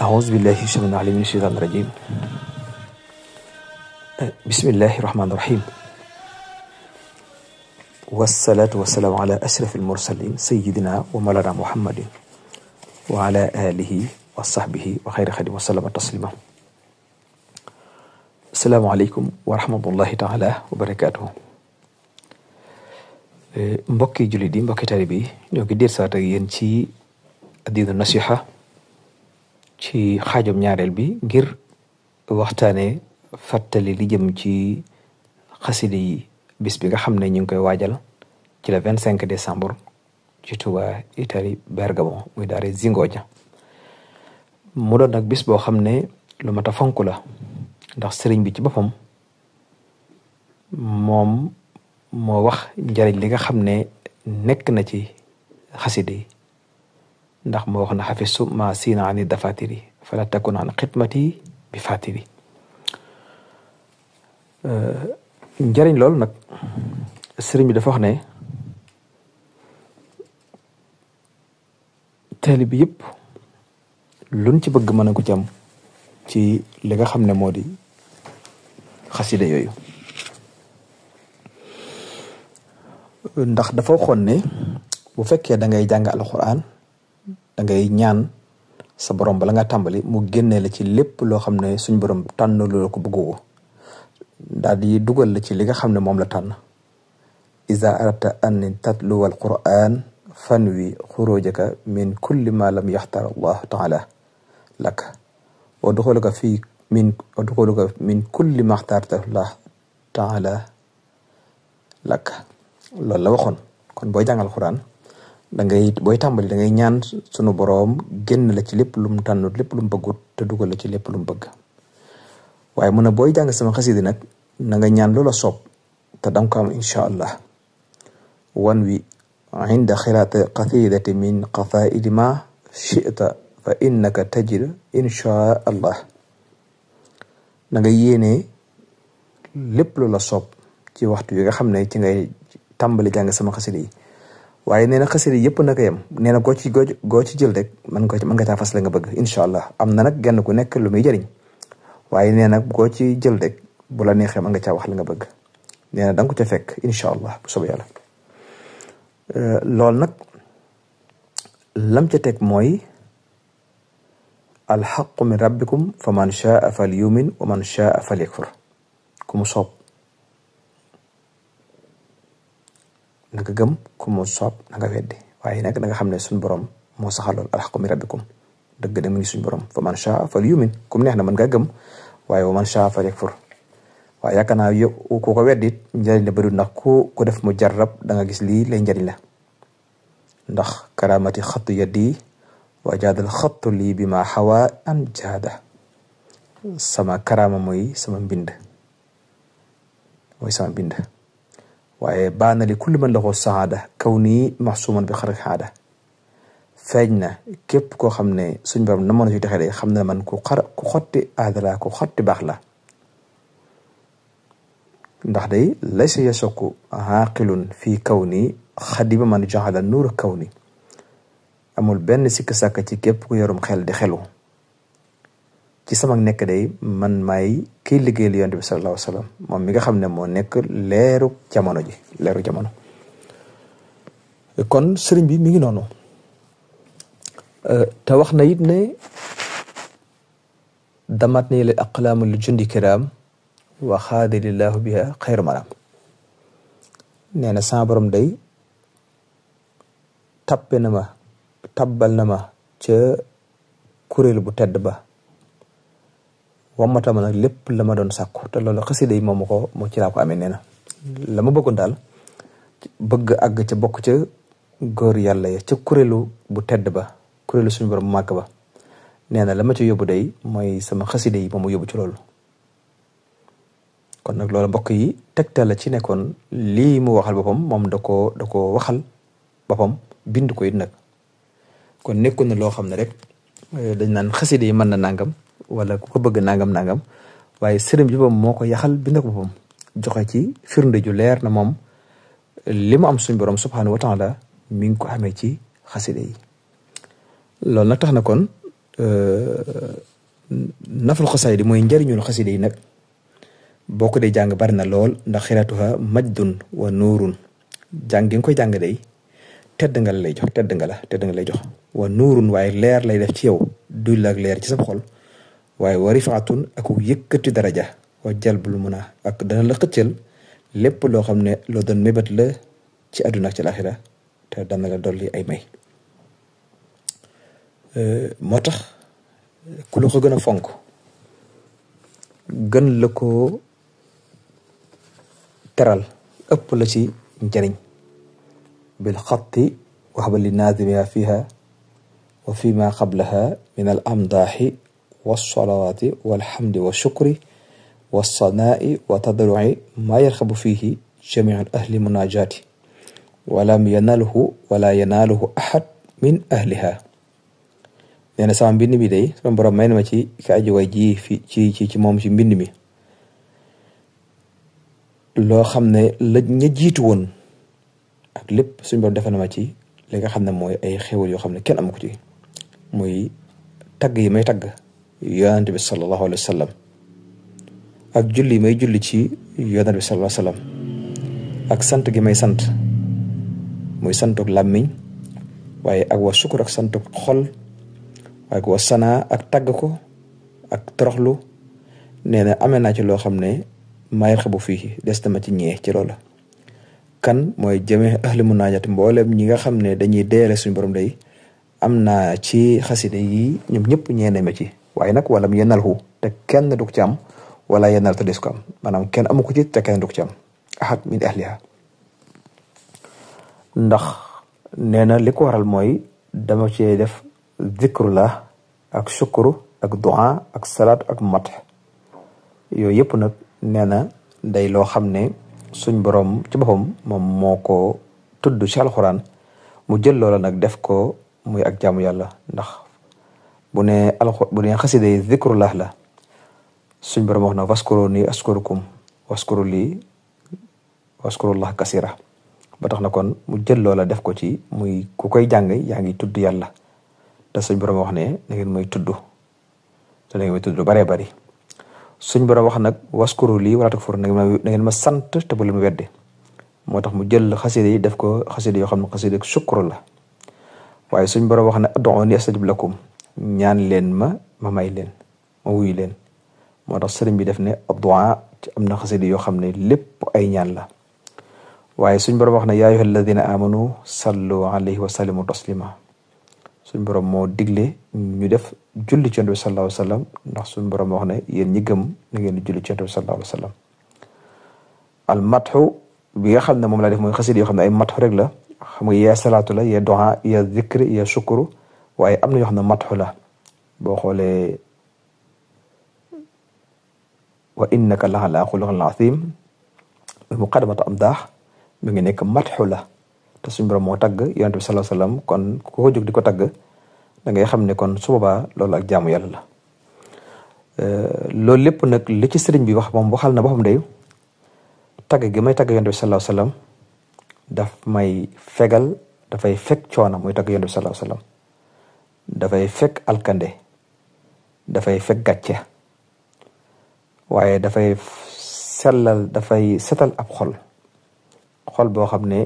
أعوذ بالله السميع العليم من الشيطان الرجيم بسم الله الرحمن الرحيم والصلاة والسلام على أشرف المرسلين سيدنا ومولانا محمد وعلى آله وصحبه وخير خديم وسلم تسليما السلام عليكم ورحمة الله تعالى وبركاته mbokki jullit yi mbokki taalibe yi ñoo ngi dir saat ak yéen ci addiinu nasiha ci xaajum ñaareel bi ngir waxtaane fàttali li jëm ci xasida yi bis bi nga xam ne ñu ngi koy waajal ci le 25 décembre ci Touba Italie Bergamo muy daare Zingoña mu doon nag bis boo xam ne lu mat a fonk la ndax sëriñ bi ci boppam moom moo wax njariñ li nga xam ne nekk na ci xasida yi ndax moo wax na xafisu ma siina ani dafatiri fala takun an xidmati bi fatiri njariñ loolu nag sëriñ bi dafa wax ne taalibe bi yëpp luñ ci bëgg mën a ko ci am ci li nga xam ne moo di xasida yooyu ndax dafa waxoon ne bu fekkee da ngay jàng alxuraan da ngay ñaan sa borom bala nga tàmbali mu génnee la ci lépp loo xam ne suñ borom tànn loo ko bëggu ko daal di dugal la ci li nga xam ne moom la tànn iza arata an tatluwa alquran fanwi xurujaka min kulli ma lam yaxtar allah taala lak wa duxuluka min kulli ma xtarta allah taala lak loolu la waxoon kon booy jàngal alquran da ngay booy tàmbali da ngay ñaan sunu boroom génn la ci lépp lu mu tànnut lépp lu mu bëggut te dugal la ci lépp lu mu bëgg waaye mu ne booy jàng sama xasida nag na nga ñaan loola soob te danga ko am incha allah wan wi inda xiraati qasidati min qasaidi ma chita fa innaka tajid incha allah na nga yéenee lépp loola soob ci waxtu yi nga xam ne ci ngay tàmbali jàng sama xasida yi waaye nee na xasida yëpp naka yem nee na goo ci jël rek mën nga caa fas la nga bëgg incha allah am na nag genn ku nekk lu muy jëriñ waaye nee na goo ci jël rek bu la neexee mën nga caa wax la nga bëgg nee na da nga ko ca fekk incha allah bu soobee yàlla loolu nag lam ca teg mooy alxaqu min rabbikum fa man shaa fal yumin wa man shaa fal yakfur ku mu soob na nga gëm ku mu soob na nga weddi waaye nag da nga xam ne suñ borom moo saxalool alxaqu min rabbikum dëgg da mu ngi suñ borom fa man shaa fal yumin kum neex na mën nga gëm waaye wa man shaa fal yakfur waaye yaakaar naa yow ku ko weddit njëriñ la bëri ndax ku def mu jarrab da nga gis lii lay njëriñ la ndax karamati xattu yaddi wa jaadal xattu lii bi ma xawaa an jaada sama karama mooy sama mbind waaye baana li kulli man lahu saada kaw nii maxsuuman bi xarak xaada feeñ na képp koo xam ne suñ borom na mën a ci texee day xam ne man ku xotti aada la ku xotti baax la ndax day laysa yasukku aaqilun fii kaw nii xadiba man jaxala nuura kaw ni amul benn sikk sàkk ci képp ku yorum xel di xelu ci sama nekk day man maay kiy liggéeyal yonent bi sallallahu alayhi wa sallam moom mi nga xam ne moo nekk leeru jamono kon sëriñ bi mi ngi noonu te wax na it ne damat ni la aqlaamu li jundi kiraam wa xaadalillahu biha xayru maram nee na sama borom day tabbal na ma ca kuréel bu tedd ba wammatama nag lépp la ma doon sàkku te loolu xasida yi moom moo ci laa ko amee nee na la ma bëggoon daal bëgg àgg ca bokk ca góor yàlla ya ca kuréelu bu tedd ba kuréelu suñu borom bu màgg ba nee na la ma ci yóbbu day mooy sama xasida yi moom mu yóbbu ci loolu kon nag loolu mbokk yi tegtal la ci nekkoon lii mu waxal boppam moom da ko waxal boppam bind ko it nag kon nekkoon na loo xam ne rek dañ naan xasida yi mën na nangam wala ku ko bëgg nangam waaye sëriñ bi boppam moo ko yaxal bind ko boppam joxe ci firnde ju leer na moom li mu am suñ borom subhanahu wa taala mi ngi ko amee ci xasida yi loolu nag tax na kon naful xasaayid mooy njëriñul xasida yi nag boo ko dee jàng bari na lool ndax xiraatuha majdun wa nuurun jàng gi nga koy jàng day tedd nga la lay jox tedd nga lay jox wa nuurun waaye leer lay def ci yow duy la ak leer ci sa xol waaye wa rifaatun ak yëkkati daraja wa jalbul muna ak dana la xëccal lépp loo xam ne loo doon mébét la ci àdduna ak ci laaxira te dana la dolli ay may moo tax ku la ko gën a fonk gën la ko teral ëpp la ci njariñ bil xatti waxba li naazimiha fiha wa fi ma qablaha min al amdaaxi walsalawaati walhamdi walshukri walsanaai wa tadruci maa yarxabu fihi jamiu ahli munajaati walam yanalhu wala yanaaluhu ahad min ahliha nee na sama mbind mi day sama borom may na ma ci ka aji way ji fi ci moom ci mbind mi loo xam ne la ña jiitu woon ak lépp suñu borom defal na ma ci li nga xam ne mooy ay xéwal yoo xam ne kenn amu ko ci muy tagg yi may tagg yonent bi sallallahu alayhi wa sallam ak julli yi may julli ci yonent bi sallallahu alayhi wa sallam ak sant gi may sant muy santuk làmmiñ waaye ak wa sukur ak santuk xol waaye ak wa sanaa ak tagg ko ak toroxlu nee na amee naa ci loo xam ne maa yarxabu fii des dama ci ñee ci loola kan mooy jëme ahli munaajaat mboolem ñi nga xam ne dañuy deele suñu borom day am naa ci xasida yi ñoom ñëpp ñeene ma ci waaye nag walam yenalhu te kenn du ko ci am wala yenal te des ko am maanaam kenn amu ko ci te kenn du ko ci am ahad min ahliha ndax nee na li ko waral mooy dama cee def zikrullah ak shukru ak du'a ak salaat ak mat yooyu yëpp nag nee na day loo xam ne suñ borom ci boppam moom moo ko tudd ci alxuraan mu jël loola nag def ko muy ak jaamu yàlla ndax bu ne xasida yi zikrullah la suñ borom wax na waskuru ni askurukum waskuru lii waskurullah kasira ba tax na kon mu jël loola def ko ci muy ku koy jàng yaa ngi tudd yàlla te suñ borom wax ne na ngeen may tudd te na ngeen may tudd lu baree bari suñ borom wax nag waskuru lii wala takfur na ngeen ma sant te bu leen ma wedde moo tax mu jël xasida yi def ko xasida yoo xam ne xasida shukru la waaye suñ borom wax ne ud'uuni astajib lakum ñaan leen ma may leen ma wuyu leen moo tax sëriñ bi def ne addu'a am na xasida yoo xam ne lépp ay ñaan la waaye suñ borom wax ne yaa ayyuhal ladina amanu sallu alayhi wa sallimu taslima suñ borom moo digle ñu def julli ci Yonent bi sallallahu alayhi wa sallam ndax suñ borom wax ne yéen ñi gëm na ngeen di julli ci Yonent bi sallallahu alayhi wa sallam al matxu bi nga xam ne moom laa def mooy xasida yoo xam ne ay matxu rek la xam nga yaa salaatu la yaa du'a yaa zikri yaa shukru waaye am na yoo xam ne matxu la boo xoolee wa innaka la ala xuluqin azim muqaddamatu amdaax mi ngi nekk matxu la te suñu borom moo tagg yonent bi sallallahu alayhi wasallam kon ku ko jóg di ko tagg da ngay xam ne kon su boobaa loolu ak jaamu yàlla la loolu lépp nag li ci sëriñ bi wax moom waxal na boppam day tagg gi may tagg yonent bi sallallahu alayhi wasallam daf may fegal dafay fekk coono muy tagg yonent bi sallallahu alayhi wasallam dafay fekk alkande dafay fekk gàcce waaye dafay sellal dafay setal ab xol boo xam ne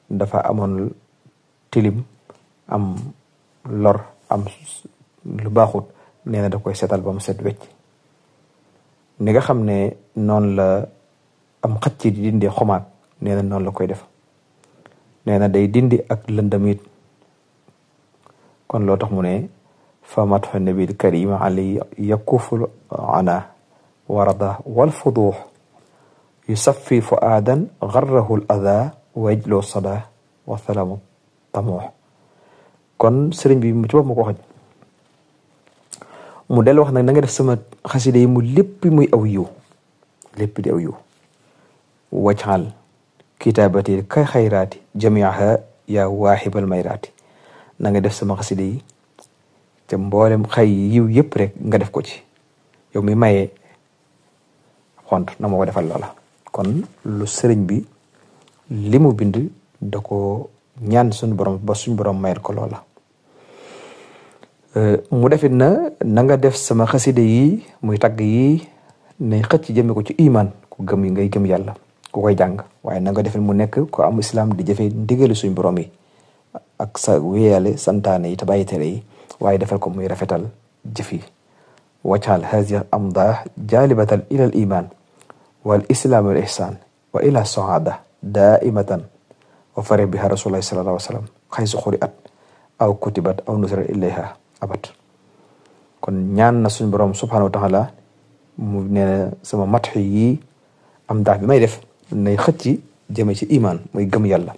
dafa amoon tilim am lor am lu baaxut nee na da koy setal ba mu set wecc ni nga xam ne noonu la am xacc di dindi xomaat nee na noonu la koy def nee na day dindi ak lëndamit kon loo tax mu ne fa matxu nabil karima ali yakuful ana warada wal fuduux yusaffi fuaadan garrahu l ada wa yajloo sada wa salamu tamuux kon sëriñ bi mu ci bopp ma ko waxaj mu del wax nag na nga def sama xasida yi mu lépp muy aw yiw lépp di aw yiw wajxal kitaabati kay xayraati jamiaha yaa waaxibal mayraati na nga def sama xasida yi te mboolem xay yiw yëpp rek nga def ko ci yow mi mayee xont na ma ko defal loola kon lu sëriñ bi li mu bind da ko ñaan suñu borom ba suñu borom mayal ko loola mu defit na nga def sama xaside yi muy tagg yi ne xëcc jëme ko ci iman ku gëm yi ngay gëm yàlla ku koy jàng waaye na nga defit mu nekk ko am islam di jëfe ndigali suñ borom yi ak sa wéyale santaane yi te bàyyi tere yi waaye defal ko muy rafetal jëf yi wajal hazihi amdah jalibatan ila al iman wal islam wal ihsan wa ila saada daimatan wa farih biha rasulullahi sallallahu alayhi wa sallam xaysu xuriat aw kutibat aw nusirat ilayha abat kon ñaan na suñ borom subhanahu wa taala mu ne sama matx yi am daa bi may def nay xëcc jëme ci iman muy gëm yàlla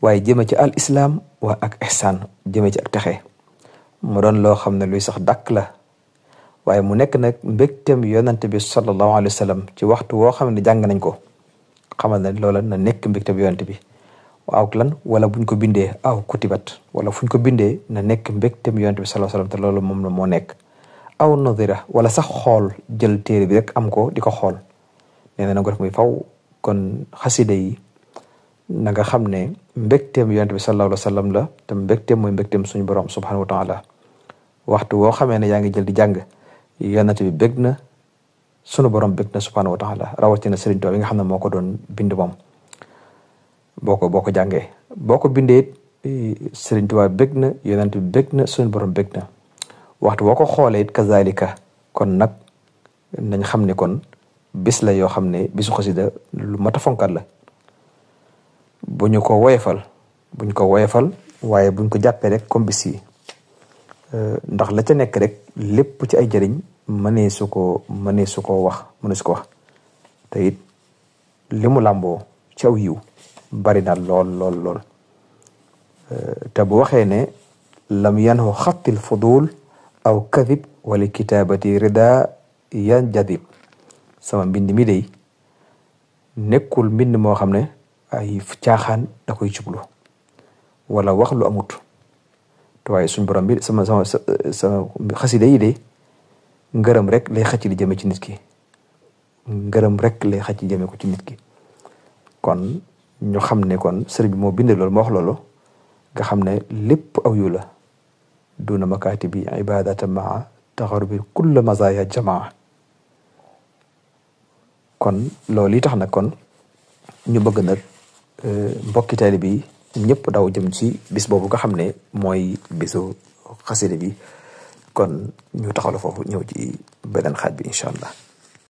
waaye jëme ci al islam wa ak ihsan jëme ci ak texe mu doon loo xam ne luy sax dàkk la waaye mu nekk nag mbégteem yonante bi sallallahu alayhi wa sallam ci waxtu woo xam ne jàng nañ ko xamal ne loola na nekk mbégteem yonante bi aw lan wala buñ ko bindee aw kutibat wala fuñ ko bindee na nekk mbégteem yonante bi sallallahu alayhi wa sallam te loolu moom la moo nekk aw nadira wala sax xool jël téere bi rek am ko di ko xool nee na ko def muy faw kon xasida yi na nga xam ne mbégteem yonante bi sallallahu alayhi wa sallam la te mbégteem mooy mbégteem suñu borom subhanahu wa taala waxtu woo xamee ne yaa ngi jël di jàng yonante bi bég na sunu borom bég na subhanahu wa taala rawatina Sëriñ Tuubaa bi nga xam ne moo ko doon bind moom boo ko jàngee boo ko bindee Sëriñ Tuubaa bég na yonante bi bég na sunu borom bég na waxtu boo ko xoolee it kazalika kon nag nañ xam ne kon bis la yoo xam ne bisu xasida lu mat a fonkat la buñ ko woyefal waaye buñ ko jàppee rek comme bis yi ndax la ca nekk rek lépp ci ay jëriñ mënee su ko wax te it li mu làmboo ci aw yiw bari na lool te bu waxee ne lam yanhu xattil fudul aw kadib wala kitaabati rida yan jadib sama mbind mi day nekkul mbind moo xam ne ay caaxaan da koy jublu wala wax lu amut te waaye suñ borom bi sama xasida yi de ngërëm rek lay xëcc di jëme ci nit ki ngërëm rek lay xëcc jëme ko ci nit ki kon ñu xam ne kon sëriñ bi moo bind loolu moo wax loolu nga xam ne lépp aw yu la duna makaatibi ibadata maa taxarubi kulla mazaya jamaa kon loolu yi tax nag kon ñu bëgg nag mbokki taalibe bi ñëpp daw jëm ci bis boobu nga xam ne mooy bisu xasida bi kon ñu taxawlu foofu ñëw ci beneen xaaj bi incha allah